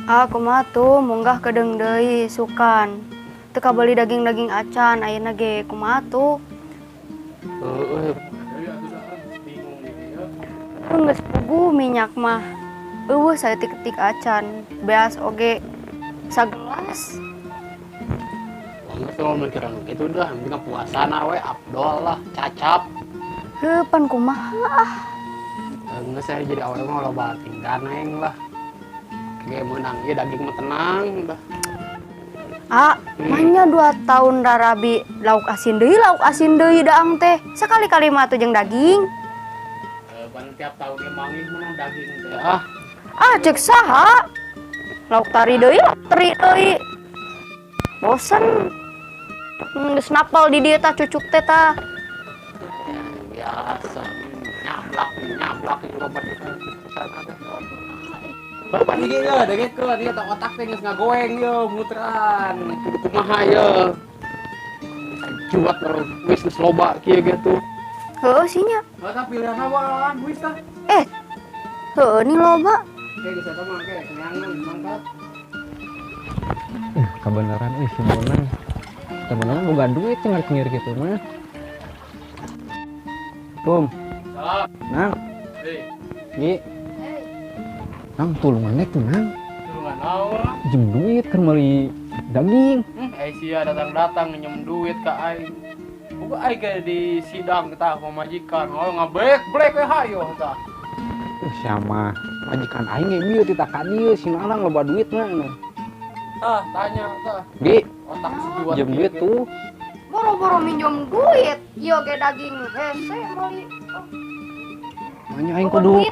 Ah, kumaha tuh munggah kedeung deui sukan. Teu kabeli daging-daging acan ayeuna ge kumaha tuh? Heeh. Bingung ini ya. Geus puguh minyak mah. Eueuh saeutik-eutik acan. Beas oge sagelas. Wah, kalau mikiran gitu dah, yang penting puasa na we, abdol lah, cacap. Heuh, pan kumaha ah. Enggak, saya jadi awal mah loba tinggal neng lah. Kayak menang ya daging mah tenang dah. Ah, manya 2 tahun rarabi lauk asin deui daang teh. Sekali-kali mah tuh jeung daging. Pan tiap tahun ge manggih menang daging teh. Ah, Ah, cek saha? Lauk tari deui, lauk teri deui. Bosen. Geus napal di dieu tah cucuk teh tah. Ya, biasa nyablak nyablak itu obat itu. Bapak ini ya, dengekeun ieu teh otak teh geus ngagoeng ye muteran. Kudu kumaha ye. Juat wis geus loba kieu gitu. Heueuh sih nya. Heuh tah pilihan apa wis tah. Heueuh nih loba. Oke, geus eta mah ke neangan mangkat. Kebenaran euy si Bonang. Sebenarnya boga duit cengar cengir gitu mah. Tum. Salam. Nang. Hei. Gi. Nang tulungan tuh nang. Tulungan naon? Jem duit keur meuli daging. Sia datang-datang nyeum duit ka aing. Boga aing ke di sidang tah pamajikan. Oh ngabek-blek we hayo tah. Sama majikan aing ge bieu tita ka dieu si Nanang loba duit mah. Tah tanya tah. Gi. Otak sejuat Jem duit tuh. Boro-boro minjem duit, ieu ge daging hese meuli. Manya aing kudu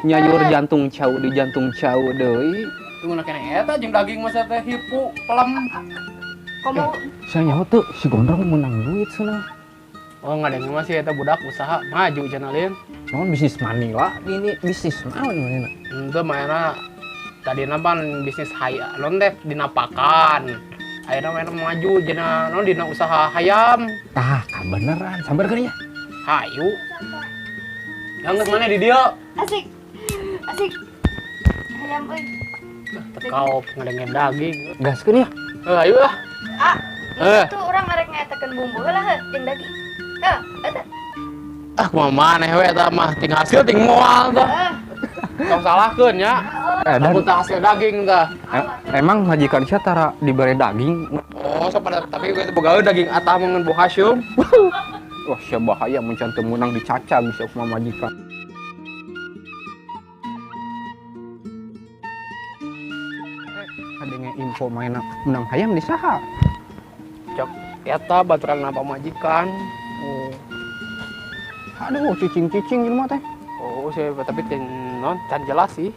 nyayur jantung cau di jantung cau deui. Tunggu na keneh eta jeung daging masa teh hipu pelem. Komo Sia nyaho teu si Gondrong menang duit cenah. Oh ngadeng mah si eta budak usaha maju cenah lain. Naon bisnis manila ini bisnis naon manehna? Henteu manehna tadina pan bisnis hayam non teh dinapakan. Ayeuna manehna maju cenah non dina usaha hayam. Tah kabeneran sambarkeun nya. Hayu. Yang geus mana di dieu? Asik. Asik. Hayam euy. Tekau ngadengin daging. Gaskeun ya. Heuh hayu lah. Ah, itu urang arek ngaetakeun bumbu heula heuh jeung daging. Heuh, eta. Ah, kumaha maneh we eta mah ting hasil ting moal tah. Tong salahkeun nya. Dan Lamun tah hasil daging tah. Emang majikan sia tara dibere daging? Oh, sok pada tapi gue boga daging atah mun Bu Hasyum. Wah, sia bahaya mun can teu meunang dicaca bisa kumaha majikan. Kadenge info main menang hayam di saha? Cok, eta baturan napa majikan. Oh. Aduh, cicing-cicing jelema teh. Oh, sih, tapi can non can jelas sih.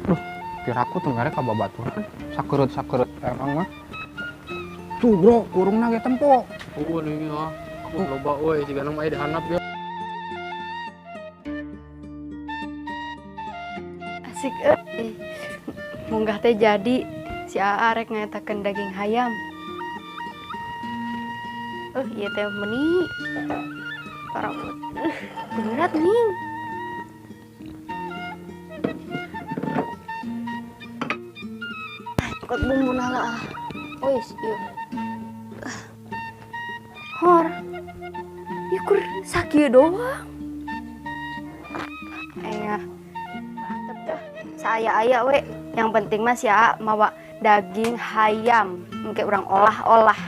Duh, piraku tenggare ka babaturan. Sakereut-sakereut emang mah. Tuh, bro, kurungna ge tempo. Oh, ini mah. Oh, loba euy, jigana mah aya dihandap ya. Asik euy. Munggah teh jadi si Aa rek ngaetakeun daging hayam. Ieu teh meni. Parabot. Berat nih. Ikut bumbu nala. Wis, ieu. Hor. Ieu kur sakieu doang. Aya. Mantep dah. Saaya-aya we. Yang penting mah si Aa mawa daging hayam. Engke urang olah-olah.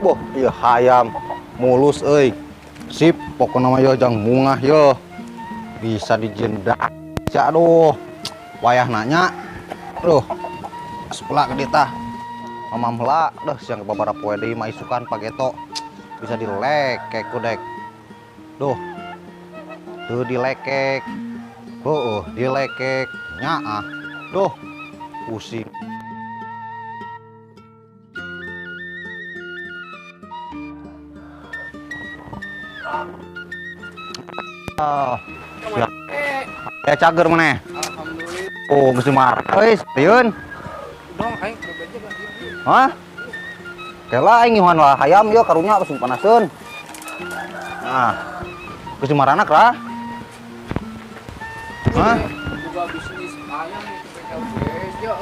Boh, ieu hayam mulus euy. Sip, pokona mah yo jang mungah yo. Bisa dijendak. Aduh. Wayahna nya. Aduh. Sebelah gede tah. Mamam heula, duh siang ke babara poe deui mah isukan pageto. Bisa dilekek ku dek. Duh. Tuh dilekek. Heueuh, dilekek. Nyaah. Duh. Pusing. Oh. Ya. Ya cager maneh. Alhamdulillah. Oh, geus dimarah. Euy, sieun. Dong aing bebeja ka dieu. Hah? Kela aing ngiuhan lah hayam ieu karunya geus panaseun. Nah. Geus dimaranak lah. Hah? Boga bisnis ayam itu ya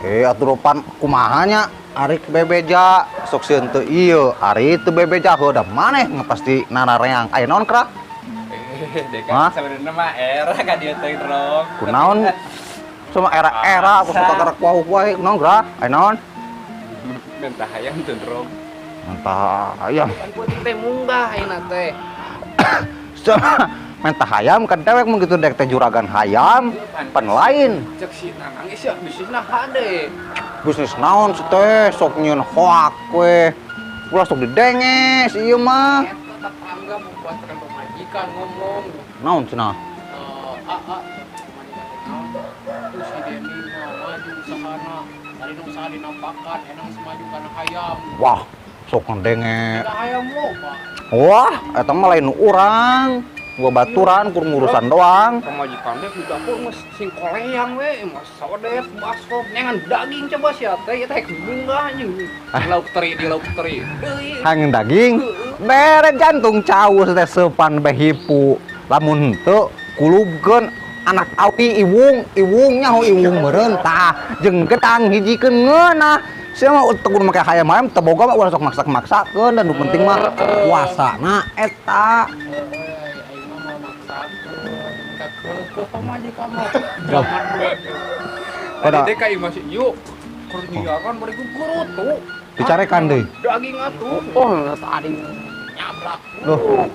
euy. Atuh pan kumaha nya arik bebeja sok sieun teu ieu, ari teu bebeja heuh da maneh pasti narareang. Aya naon kra? Deka sebenarnya mah era ka dieu teh rong. Kunaon? Cuma era-era aku suka karek wau wae naon kra? Aya naon? Mentah hayam teu rong. Mentah hayam. Pan kucing teh munggah ayeuna teh. Mentah hayam kan dewek mun kitu dek teh juragan hayam, pan lain. Cek si Nanang geus ya bisnisna hade. Bisnis naon sih teh sok nyieun hoak we. Ulah sok didenges ieu mah. Eta tetangga membuatkan pemajikan ngomong. Naon cenah? Pemajikan teh naon? Tuh si Deni mah maju usahana. Tadi nu usaha dinampakan, enang semaju kana hayam. Wah, sok ngedenge. Ada hayam loba. Wah, eta mah lain urang. Gua baturan kur ngurusan doang. Pemajikan teh di dapur geus sing koleang we, mah sodet, baskom, nyangan daging coba sia teh eta munggah anjing. Lauk teri di lauk teri. Deui. Hangin daging, bere jantung caus teh seupan beh hipu. Lamun henteu kulubkeun anak awi iwung, iwung nyaho iwung meureun tah jeung gedang hijikeun ngeunah. Sia mah teu kudu make hayam-hayam teu boga mah ulah sok maksak-maksakeun dan nu penting mah puasana eta. Aing mah mau maksakeun ka pamajikan mah. Zaman Pada Tadi teh ka imah si Yuk. Keur nyiaran bari gugurutu. Dicarekan deui. Daging atuh. Oh, tadi nyablak. Loh.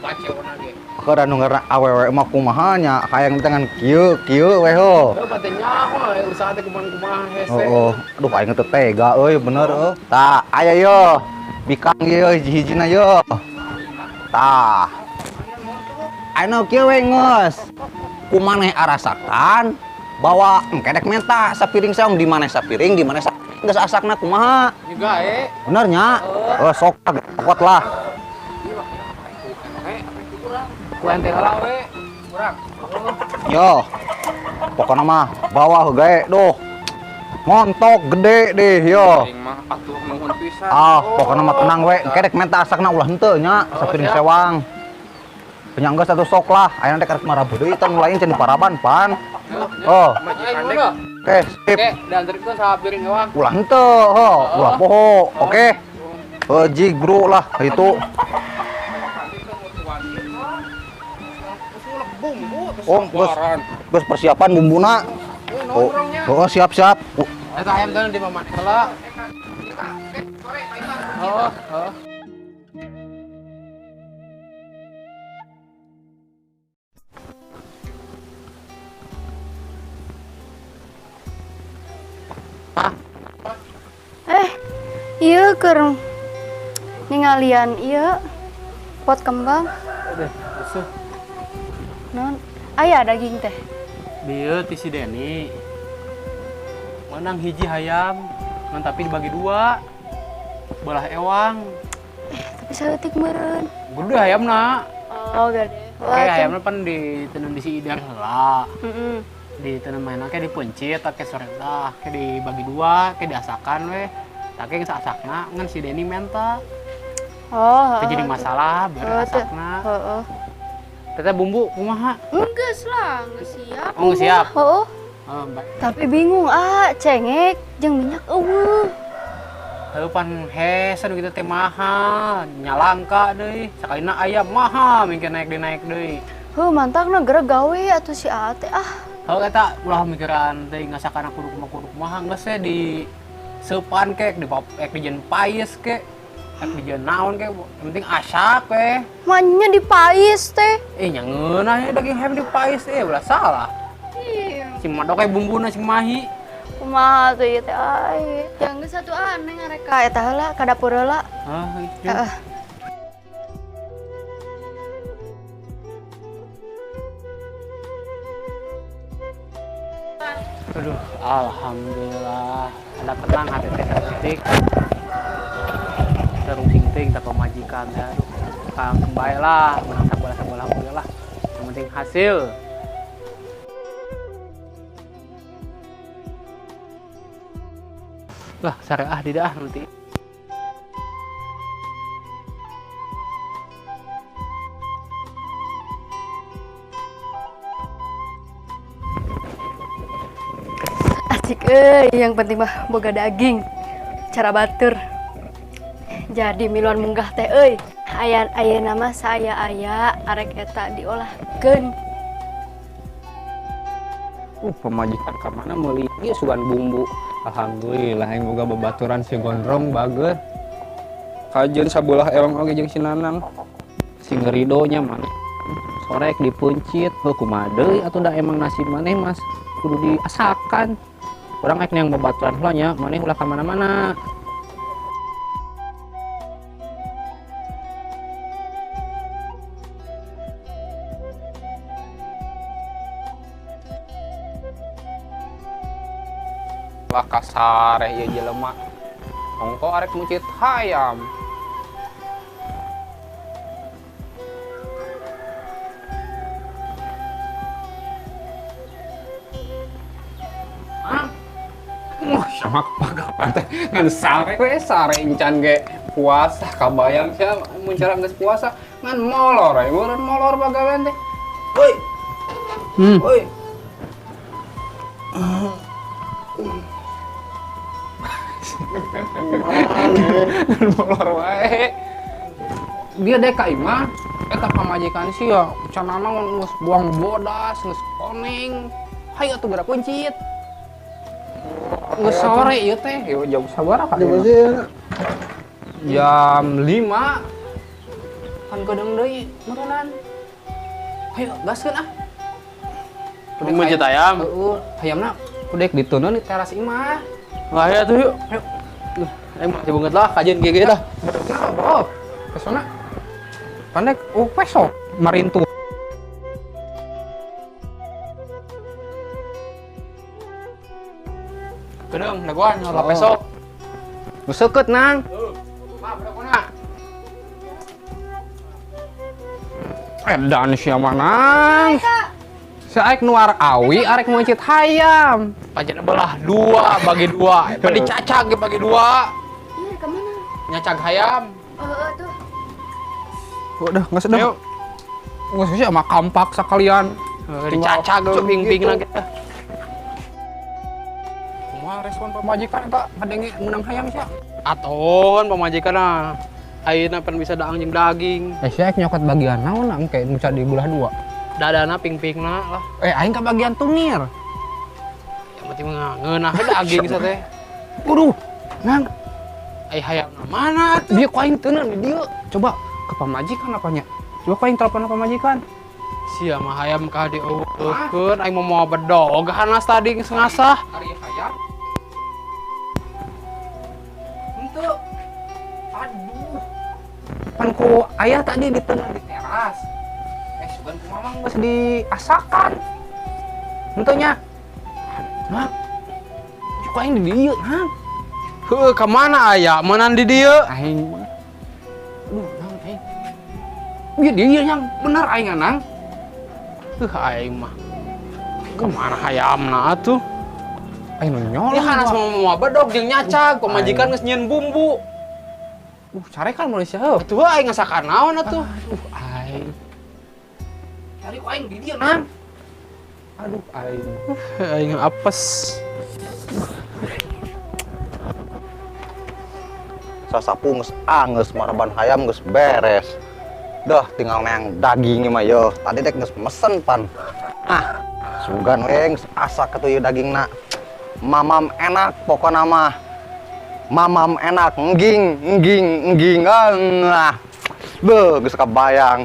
Baceona ge. Keur anu ngaranna awewe mah kumaha nya hayang teh ngan kieu kieu we heuh. Heuh bate nyaho usaha teh kumaha-kumaha hese. Oh, aduh aing teu tega euy bener euy. Tah, aya yeuh. Bikang ieu hiji-hijina yeuh. Tah. Ayeuna kieu we geus. Kumaneh arasakan bawa engke dek menta sapiring saung di maneh sapiring di maneh geus asakna kumaha? Juga eh. Bener nya? Oh, sok kuat lah. Ku ente heula we. Kurang. Yo. Pokona mah bawa gae duh. Montok gede deh yo. Aing mah atuh nuhun pisan. Ah, pokona mah tenang we. Engke dek menta asakna ulah henteu nya, sapiring sewang. Penyangga satu sok lah, ayeuna teh karek marabu deui teh nu lain can diparaban pan. Oh, Majikan dek. oke, sip. Oke, diantarkeun sapiring sewang. Ulah henteu, ho, ulah poho. Oke. Jig bro lah itu. Oh, geus persiapan bumbuna. Oh, oh siap-siap. Eta ayam teh di mamak heula. Oh, oh. Ieu keur ningalian ieu pot kembang. Aduh, geuseuh. Naon? Aya daging teh. Dieu ti si Deni. Menang hiji hayam, ngan tapi dibagi dua. Belah ewang. Tapi saeutik meureun. Gede hayamna. Oh, gede. Oke, hayamna pan ditenun di si Idang heula. Heeh. Ditenun mainna ke dipencit ke sore tah, ke dibagi dua, ke diasakan we. Tah ke geus asakna ngan si Deni menta. Oh, Teu jadi masalah biar asakna. Heeh. Teteh bumbu kumaha? Enggeus lah, geus siap. Oh, geus siap. Heeh. Oh, Tapi bingung cengek jeung minyak eueuh. Heuh pan hese nu kitu teh mahal, nyalangka deui. Sakalina ayam mahal mungkin naik deui naik deui. Heuh mantapna geura gawe atuh si Aa teh ah. Heuh eta ulah mikiran teh ngasakana kudu kumaha geus we di seupan kek, di ek dijieun pais kek, ek dijieun naon kek, yang penting asak we. Manya di pais teh. Nya ngeunah ya daging ayam di pais ulah salah. Iya. Si madok we bumbuna si mahi. Kumaha tuh ieu teh ai. Yang geus atuh aneh ngareka eta heula ka dapur heula. Hah, itu. Heeh. Aduh, alhamdulillah. Ada tenang hati teh detik. Terung sing ting tak pemajikan ya. Aduh, kang bae lah, menang sabola-sabola lah. Yang penting hasil. Lah, syariah tidak ah nanti. Cik euy, yang penting mah boga daging. Cara batur. Jadi miluan munggah teh euy. Ayan ayeuna mah saya aya arek eta diolahkeun. Pemajikan ka mana meuli ieu sugan bumbu. Alhamdulillah aing boga babaturan si Gondrong bager. Kajeun sabelah ewang oge jeung si Nanang. Si ngerido nya maneh. Sorek dipeuncit, heuh kumaha deui atuh da emang nasib maneh mas kudu diasakan. Urang ek neang babaturan heula nya, maneh ulah ka mana-mana. Lah kasareh ieu jelema. Ongko arek meuncit hayam. Wah, sama kepagapan teh ngan sare we sare encan ge puasa kabayang sia mun cara geus puasa ngan molor we meureun molor pagawean teh. Woi. Woi. Ngan molor wae. Dia dek ka imah eta pamajikan sia cenah geus buang bodas geus koneng. Hayu atuh geura kuncit. Nggak sore ieu teh, yo jam sabaraha ka? Jam 5. Kan kedeung deui meureunnan. Hayu gaskeun ah. Meuncit ayam. Heeh, hayamna kudek diteundeun di teras imah. Wah, ya tuh yuk. Ayo. Duh, aing masih banget lah kajian kieu ge dah. Oh, pesona. Pandek, oh peso marintu. Kedeung, dagoan ngolah peso. Geus seukeut nang. Maaf dagona. Edan sia mah nang. Saek nuar awi arek meuncit hayam. Pancen belah dua bagi dua. Pan dicacag ge bagi dua. Iya, ka mana? Nyacag hayam. Heeh tuh. Udah, geus dah. Geus sia mah kampak sakalian. Dicacag ping-pingna ge. Kumaha respon pamajikan eta ngadenge meunang hayam sia? Atohon pamajikan ah. Ayeuna pan bisa daang jeung daging. Sia nyokot bagian naon engke nu di belah dua? Dadana ping-pingna lah. Aing ka bagian tungir. Yang penting mah ngeunah daging sia teh. Waduh, nang. Ai hayamna mana atuh? Dia ku aing teuneun di dieu. Coba ke pamajikan apanya? Coba ku aing telepon pamajikan. Sia mah hayam ka dieueukeun aing mah moal bedog hanas tadi geus ngasah. Ari hayam. Henteu. Aduh. Pan ku ayah tadi di tengah di teras. Sugan ku mamang geus diasakan. Henteu nya. Nah. Ku aing di dieu, Nang. Heuh, ka mana aya? Meunan di dieu? Aing. Aduh, nang aing. Ieu dieu yang bener aing nang. Heuh, aing mah. Ka mana hayamna atuh? Aing nu nyolong. Ya hanas mah moal bedog jeung nyacag, pamajikan geus nyieun bumbu. Carekan manusia heuh. Atuh aing ngasakan naon atuh? Aduh, aing. Cari ku aing di dieu, Nang. Aduh, aing. Aing apes. Sasapu geus angeus maraban hayam geus beres. Dah tinggal neang daging mah yo. Tadi dek geus mesen pan. Ah, sugan we geus asak atuh ieu dagingna. Mamam enak pokona mah. Mamam enak engging engging engging. Ah. Beuh geus kabayang.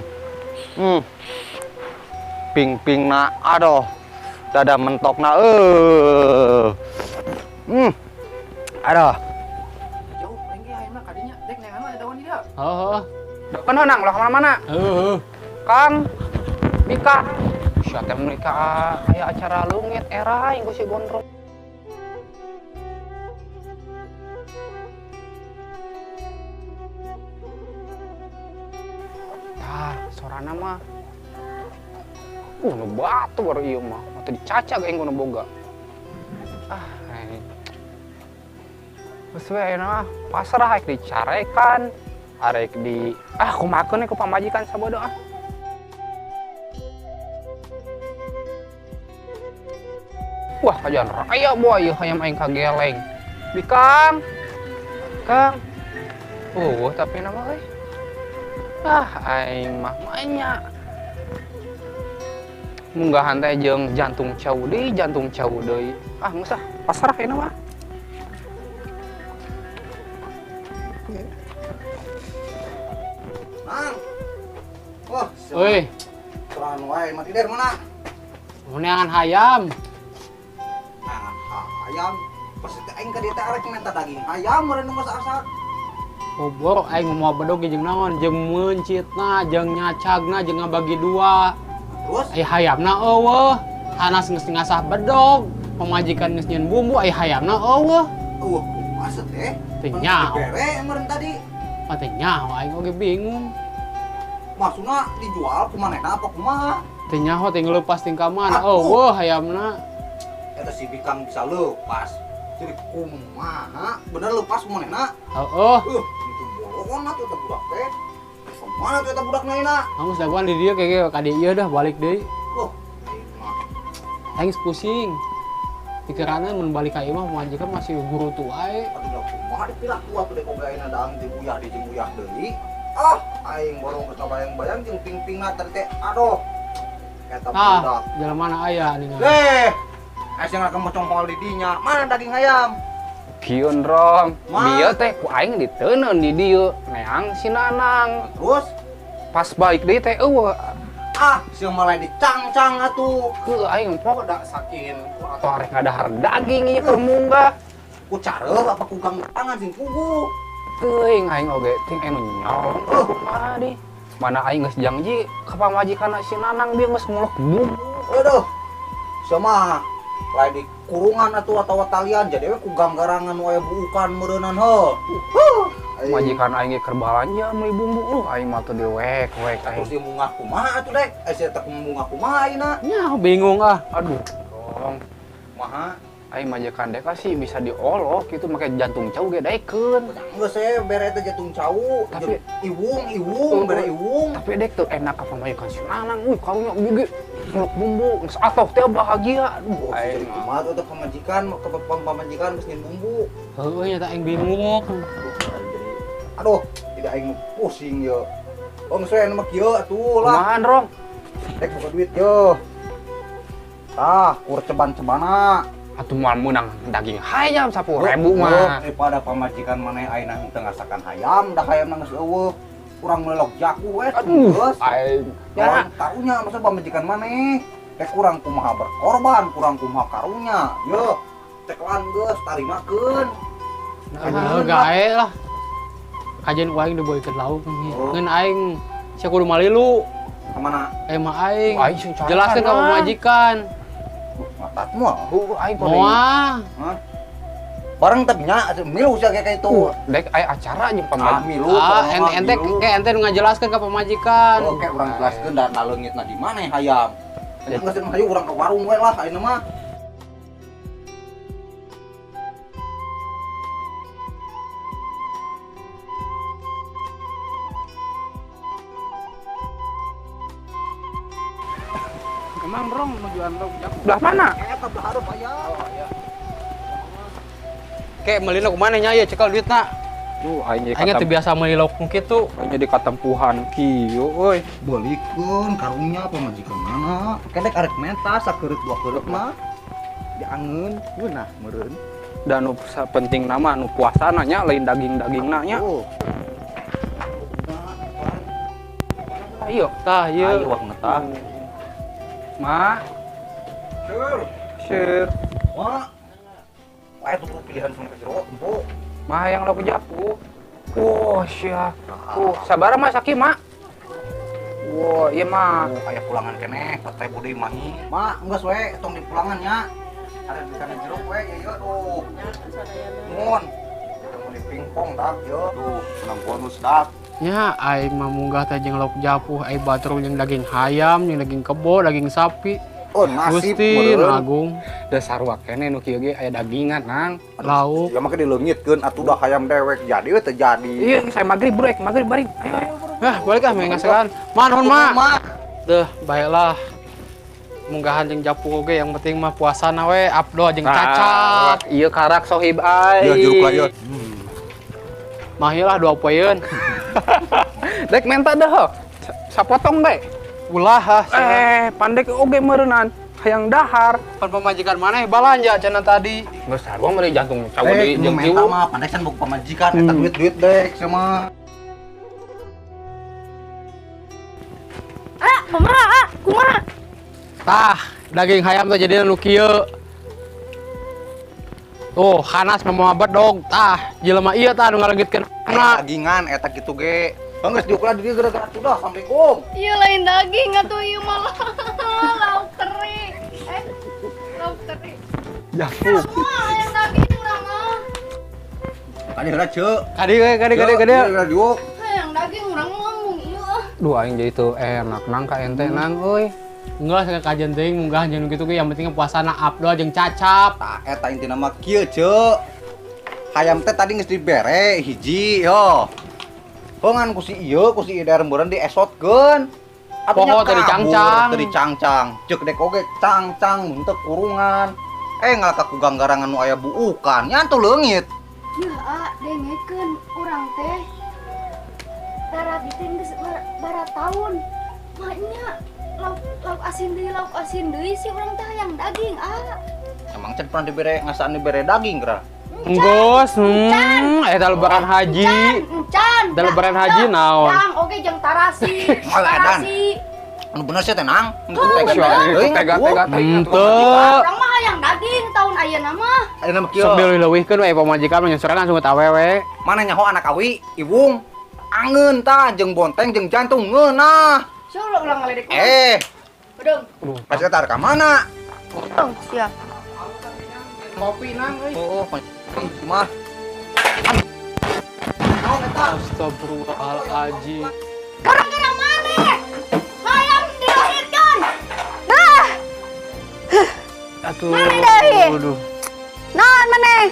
Ping-pingna aduh. Dada mentokna Aduh. Jauh aing ge hayamna kadinya dek neangan mah daun dia. Heeh. Kan nang ulah kemana-mana. Heeh. Kang nikah. Sia teh nikah aya acara leungit era aing ku si Gondrong. Tah, sorana mah. Nu batu baru ieu mah. Atau dicacag aing ku nu boga. Ah, aing. Geus we ayeuna mah pasrah aing dicarekan. Arek di kumakeun ku pamajikan sabodo ah. Wah, kajian raya boy ieu hayam aing kageleng. Bikang. Kang. Oh, tapi nama euy. Ah, aing mah manya. Munggahan teh jeung jantung cau deui, jantung cau deui. Ah, geus ah, pasrah ayeuna mah. Nang. Wah, Euy, sorangan wae mati der mana? neangan hayam. Nangan hayam. Pas teh aing ka dieu teh arek minta daging hayam meureun nu masak-asak. Bobor aing moal bedog jeung naon, jeung meuncitna, jeung nyacagna, jeung ngabagi dua. Terus Ai hayamna eueuh. Hanas geus ngasah bedog, pamajikan geus nyieun bumbu, ai hayamna eueuh. eueuh kumaha teh? Teu nyaho. Bere meureun tadi. Mah teu nyaho aing oge bingung. Maksudna dijual ku manehna apa kumaha? Teu nyaho teh ngeulepas ting ka mana. Atuh. Eueuh hayamna. Eta si Bikang bisa lepas. Jadi kumaha? Bener lepas ku manehna? Heeh. Itu bolongan atuh eta budak teh. Kemana tuh eta budak ayeuna? Kamu dagoan di dieu kayak ka dieu dah balik deui. Loh, aing mah Aing geus pusing. Pikiranna mun balik ka imah pamajikan masih gurutu wae. atuh da kumaha dipilah ku atuh dek oge ayeuna daang jeung uyah deui jeung uyah deui. Ah, aing borong geus kabayang-bayang jeung ping-pingna tadi teh. Aduh. Eta budak. Ah, jalan mana aya ningal. Leh, aya ngakam mocong di dinya. Mana daging ayam? Kieu Rong. Ma. Dieu teh ku aing diteuneun di dieu, neang si Nanang. Terus Pas balik deui teh eueuh. ah, siang malah dicangcang atuh. Heuh aing pok da sakin atau arek ngadahar daging ieu keur munggah. Ku careuh apa ku ganggangan sing puguh. Teuing aing oge ting anu nyolong kumaha di. Mana aing geus janji ka pamajikanna si Nanang bieu geus muluk bumbu. Aduh. Sama lain di kurungan atuh atawa talian jadi we ku ganggarangan wae buukan meureunan heuh. Huh. Majikan aing ge keur balanja meuli bumbu aing mah teu diwek-wek aing. Terus ieu mungah kumaha atuh dek? Eh sia teh mungah kumaha ayeuna? Nya bingung ah. Aduh, Rong. Kumaha? Aing majikan deka sih bisa diolok gitu make jantung cau ge daekeun. Geus we bere teh jantung cau, Tapi- iwung iwung bere iwung. Tapi dek tuh enak ka pamajikan si Nanang, wih karunya gigi muluk bumbu, geus atoh teh bahagia. Aduh, Oh, aing jadi mah. kumaha tuh teh pamajikan ke pamajikan geus nyin bumbu. Heueuh nya teh aing bingung. Aduh, tidak aing pusing ye. Oh, geus we anu mah kieu atuh lah. Kumaha Rong? Dek buka duit yo. Tah, kur ceban-cebana. Atuh moal meunang daging hayam 10.000 mah. Daripada pamajikan maneh ayeuna henteu ngasakan hayam, dah hayamna geus eueuh. Kurang melok jaku we. Aduh, Geus. aing. Ya, Orang tahunya masa pamajikan maneh. Teh kurang kumaha berkorban, kurang kumaha karunya. Yo, tekelan geus tarimakeun. Aduh, gae lah. Kajian ku aing diboikeun lauk. Oh. Ngeun aing sia kudu malilu. Kemana? Eh mah aing. aing sing carakan, Jelaskeun ka Nang. pamajikan. Matat moal. Heuh, aing kode. Moal. Bareng teh nya milu sia kayak itu. Dek aya acara jeung Ah, pamajikan. milu. Ah, kalau ente mah ente milu. kayak ente nu ngajelaskeun ka pamajikan. Oke, urang jelaskeun dan naleungitna di mana hayam. Ya geus hayu urang ke warung we lah ayeuna mah. Emang Rong nuju antok belah mana? Eta belah hareup hayam. Kayak meuli lauk mana nya ieu cekel duitna. Duh, aing jadi Aing teu biasa meuli lauk nu kitu. aing jadi katempuhan kieu euy. Belikeun karunya pamajikan mana? Kedek arek menta sakeureup dua keureup mah. Diangeun geunah meureun. Dan nu penting nama nu puasana nya lain daging-dagingna nya. Oh. Ayo, Tah ieu. Ayo wah ngetah. Ma, Seur. seur. Wah. Wah itu pilihan sampai jero empo. Ma yang lauk japu. Wah, sia. Sabar mah saki, Ma. Wah, iya mah. Oh, aya pulangan keneh, partai budi mahi. Ma, geus we tong di pulangan nya. Ada di kana jero we ya ieu tuh. Mun. Kita mau di pingpong dak yo. Duh, menang bonus dak. Nya aing mah munggah teh jeung lauk japuh, aing batur jeung daging hayam, jeung daging kebo, daging sapi. Oh, nasib Gusti meureun. Agung Dasar sarua keneh nu kieu ge aya dagingan, Nang. lauk. Ya make dileungitkeun atuh dah hayam dewek jadi we teu jadi. Iya, saya magrib brek, magrib bari. Ayo, ayo. Ah, balik ah main ngaselan. Ma nuhun ma. Ma. Deh, baiklah. Munggahan jeung japu oge yang penting mah puasana we abdo jeung cacap. Iya karak sohib ai. Iya jeruk lah ieu. Mah ieu lah dua poeun. Dek menta deh. Sapotong deh. Ulah ah. Pandek oge meureunan. Hayang dahar. Pan pamajikan maneh balanja cenah tadi. Geus sarua meuli jantung cawe deui jeung menta kieu. mah pandek can boga pamajikan eta duit-duit dek sama. Ah, kumaha, ah, kumaha? Tah, daging hayam teh jadi nu kieu. Tuh, hanas mah bedog. Tah, jelema ieu tah nu ngaleungitkeun. Dagingan eta kitu ge. Geus diukur di dieu gara-gara sudah Assalamualaikum. Iya lain daging atuh ieu mah lauk teri. Lauk teri. Japu. Wah, yang daging urang mah. Kadi heula ceuk. Kadi we, kadi kadi kadi. Diuk. Hayang daging urang mah mung ieu ah. Duh aing jadi teu enak nang ka ente nang euy. Enggak saya kajian teuing munggah jeung kitu ge yang penting puasana abdo jeung cacap. Tah eta intina mah kieu ceuk. Hayam teh tadi geus dibere hiji yo. Hongan ku si ieu ku si ieu meureun diesotkeun. Poho teu dicangcang. Teu dicangcang. Ceuk dek oge cangcang mun teu kurungan. Ngalaka ku ganggarangan nu aya buukan nya atuh leungit. Yeuh ah dengekeun urang teh. Tara bitin geus bara tahun. Mah nya lauk asin deui sih urang teh hayang daging ah. Emang can pernah dibere ngasaan dibere daging geura. Enggeus, eta lebaran haji. Encan. Eta lebaran haji naon? Tang oge jeung tarasi. Tarasi. Anu bener sih tenang. Tega-tega Henteu. Urang mah hayang daging tahun ayeuna mah. Ayeuna mah kieu. Sok dileuwih-leuwihkeun we pamajikan mah nyesoran langsung ka awewe. Mana nyaho anak awi, iwung. Angeun tah jeung bonteng jeung jantung ngeunah. Sok ulah ngaledek. Bedong. Pas eta ka mana? Bedong siap. Kopi nang euy. Oh, mah. Astagfirullahaladzim. Gara-gara maneh hayam dilahirkan. Nah. Atuh. Maneh deui. Aduh. Naon maneh?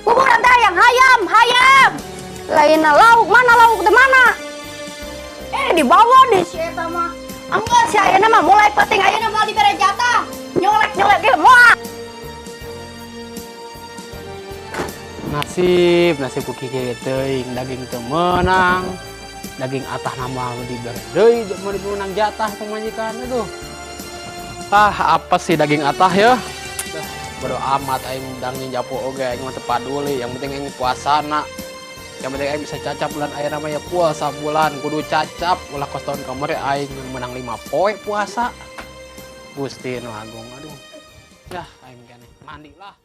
Buburan teh hayang hayam, hayam. Lainna lauk, mana lauk teh mana? Dibawa di si eta mah. Anggeus si ayeuna mah mulai penting ayeuna mah dibere jatah. Nyolek-nyolek ge moal. Nasib, nasib ku kieu teuing daging teu meunang. Daging atah nama dibere deui mun meunang jatah pamajikan aduh. Ah, apa sih daging atah ya? Bodo amat aing daging japu oge aing mah teu paduli, yang penting aing puasana. Yang penting aing bisa cacap bulan ayeuna mah ya puasa bulan kudu cacap ulah kos tahun kamari aing menang 5 poe puasa. Gusti nu agung aduh. Yah aing keneh mandi lah.